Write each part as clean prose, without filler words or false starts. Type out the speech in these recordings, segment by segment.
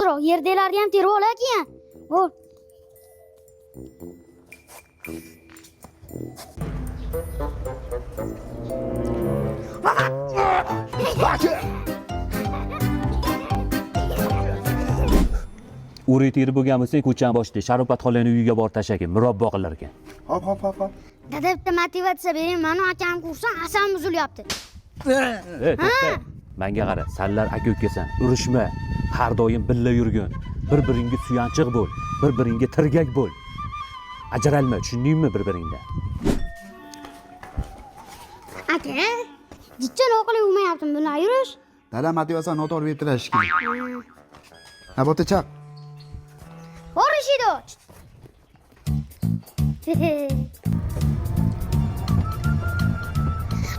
Tezroq yerdagilarni ham terib ol keyin. Bo'l. O'rik terib bo'lgan bo'lsang, ko'chani boshida Sharopat xolani uyiga borib tashlagin, murabbo qilar ekan. Hop, hop, hop, hop. Dada bitta motivatsiya bering, mani akam ko'rsa asam buzilyapti. Ey, to'xta. Menga qara, sanlar aka ukasan, urushma. Har doim birga yurgin. Bir-biringga suyanchiq bo'l, bir-biringga tirgak bo'l. Ajralma, tushundingmi bir-biringdan? Aka, jichcha noqulay bo'lmayaptimi bunaqa yurish? Dada motivatsiyani noto'g'ri berib turadi shekilli. Ha, bo'pti, chaq. Bor eshikni och.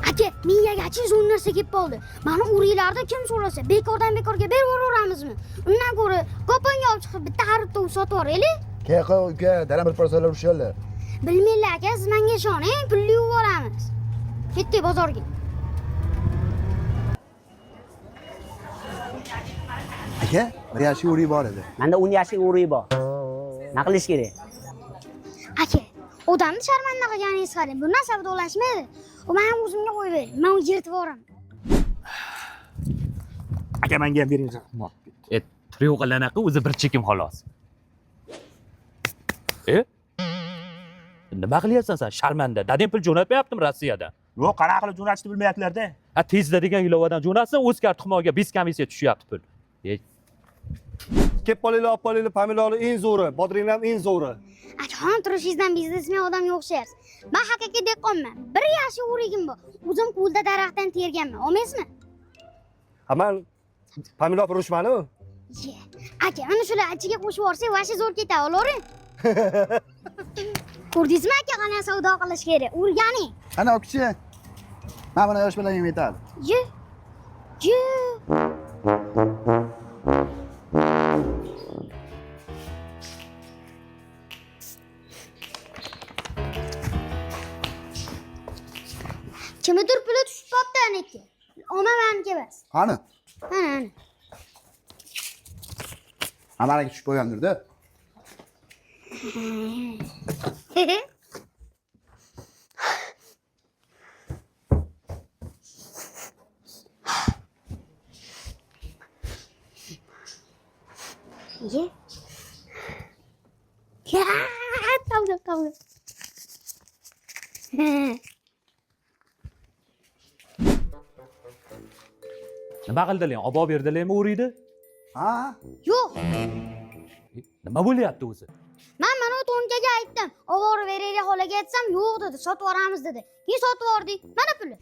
Aka, miyaga achiz zo'r narsa kelib qoldi. Mani o'riklarda kim so'rasa, bekordan bekorga berib yuboramizmi? Undan ko'ra ko'pinga olib chiqib bitta harfda sotib yuboraylik. Ke, qo'y, uka, dadam bir parsalar urushadilar. Bilmaylar aka, siz menga ishoning, pulli yuboramiz. Ketdik bozorga. Aka, bir yaxshi o'rik bor edi. Menda 10 yoshlik o'rik bor. Nima qilish kerak? Aka, odamni sharmanda qilganingiz qarang. Bundan savdolashmaydi. U meni o'zimga qo'yib bering. Men uni yirtib yuboraman. Aka, menga ham bering. E, triyoqalanaqa o'zi bir chekim xolos. E? Nima qilyapsan sen? Sharmanda. Dadang pul jo'natmayaptimi Rossiyadan? Yo'q, qanaqa qilib jo'natishni bilmayaptilar-da. Ha, tezda degan ilovadan jo'natsin, o'zgar tuxmoga 5 komissiya tushyapti pul. E, Kelib qolinglar, olib qolinglar, pomidorni eng zo'ri, bodringlar ham eng zo'ri. Akaxon, turishingizdan biznesmen odamga o'xshayapsiz. Men haqiqiy dehqonman. Bir yaxshi o'rigim bor. O'zim qo'lda daraxtdan terganman. Olmaysizmi? Ha, men pomidor furushmanu. Ye. Aka, ana shular ichiga qo'shib yuborsak, vashi zo'r ketadi, olavering. Ko'rdingizmi aka, qanaqa savdo qilish kerak? O'rganing. Ana, kichi. Mana buni yosh bolaga ham yetadi. Ye. Ye. Kimnidir puli tushib qolibdi aniki. Oma maniki emas. Qani? Ana, ana. Ha, maniki tushib qo'ygandir-da. Ye. Topdim, topdim. Nima qildilar? Obo berdilarmi o'rikni? Ha? Yo'q, Nima bo'lyapti o'zi? Men mana u to'nkaga aytdim. Ovora beraylik xolaga aytsam, yo'q dedi, sotib yuboramiz dedi. Keyin sotib yubordik. Mana puli.